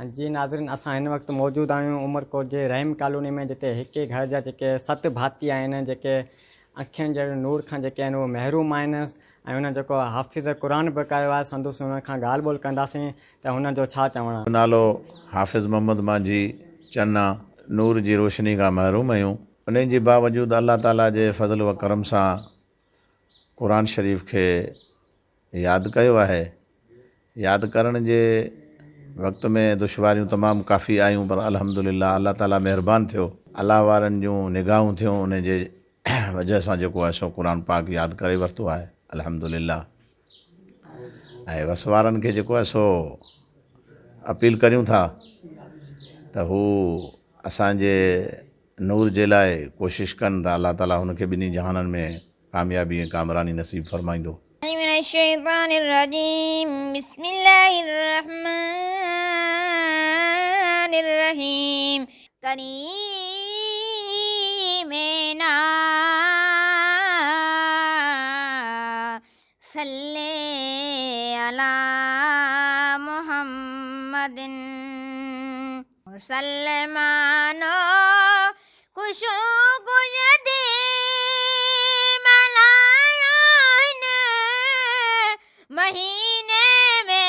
جي ناظرين اسان هن وقت موجود آهيون عمرڪوٽ جي رحيم ڪالوني ۾ جتي هڪ ئي گهر جا جيڪي ست ڀاتي آهن جيڪي اکين جهڙي نور کان جيڪي آهن اهي محروم آهن ۽ انهن جيڪو حافظ قرآن به ڪيو آهي سندس انهن کان ڳالهه ٻولهه ڪنداسين ته هنن جو ڇا چوڻ آهي. نالو حافظ محمد مانجهي چنا نور جي روشني کان محروم آهيون انهي جي باوجود الله تعالي جي فضل و ڪرم سان قرآن شريف کي ياد ڪيو آهي. ياد ڪرڻ جي وقت ۾ دشواريون تمام ڪافي آيون پر الحمد لله الله تعالي مهربان ٿيو. الله وارن جون نگاهون ٿيون انهي جي وجه سان جيڪو آهي سو قرآن پاڪ ياد ڪري ورتو آهي الحمد لله ۽ وس وارن کي جيڪو آهي سو اپيل ڪريون ٿا ته هو اسان جي نور جي لاء ڪوشش ڪن ته الله تعالي هن کي ٻنهي جهانن ۾ ڪاميابي ۽ ڪامراني نصيب فرمائيندو. من الشيطان الرجيم بسم الله الرحمن الرحيم ڪريم نا صلي علي محمد. مسلمانو خوشيون ڪجهه the ملهايو هن مهيني ۾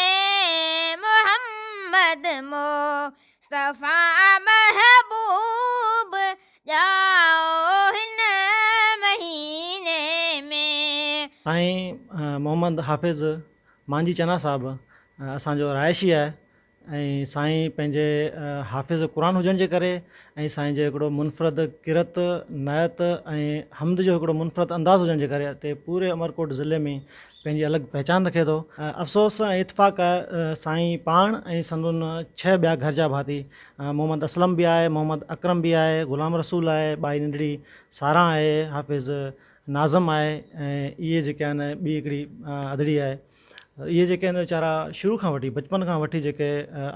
محمد مصطفيٰ محبوب ڄائو هن مهيني ۾. سائين محمد حافظ مانجهي چنا صاحب اسان جو رهائشي آهي ۽ سائين پنهنجي حافظ قرآن هجڻ جي ڪري ۽ سائين جي هڪڙو منفرد قرت، نعت ۽ حمد جو هڪڙو منفرد انداز هجڻ جي ڪري اتي پوري عمرڪوٽ ضلعي ۾ پنهنجي الڳ پهچان رکي ٿو. افسوس ۽ اتفاق آهي سائين پاڻ ۽ سندن ڇهه ٻيا گهر جا ڀاتي محمد اسلم به آهي، محمد اڪرم به آهي، غلام رسول آهي، ٻائي ننڍڙي ساران آهي، حافظ ناظم آهي ۽ اهي جيڪي آهن ٻي هڪڙي اڌڙي آهي. اهي جيڪي آهن ويچارا شروع کان وٺي بچپن کان وٺي جيڪي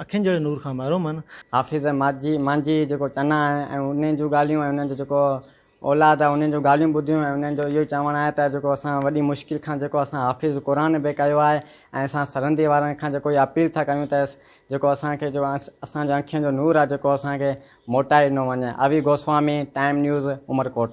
اکين جهڙي نور کان محروم آهن. حافظ ماجي مانجهي جيڪو چنا آهي ۽ انهن جون ڳالهيون ۽ انهن جو جيڪو اولاد آهي انهن جون ڳالهيون ٻڌيون ۽ انهن جو اهو ئي چوڻ آهي ته جيڪو اسان وڏي مشڪل کان جيڪو اسان حافظ قرآن به ڪيو آهي ۽ اسان سرندي وارن کان جيڪو اها اپيل ٿا ڪيون ته جيڪو اسان کي جو اسان جي اکين جو نور آهي جيڪو اسان کي موٽائي ڏنو وڃي. اوي گوسوامي، ٽائيم نيوز، عمرڪوٽ.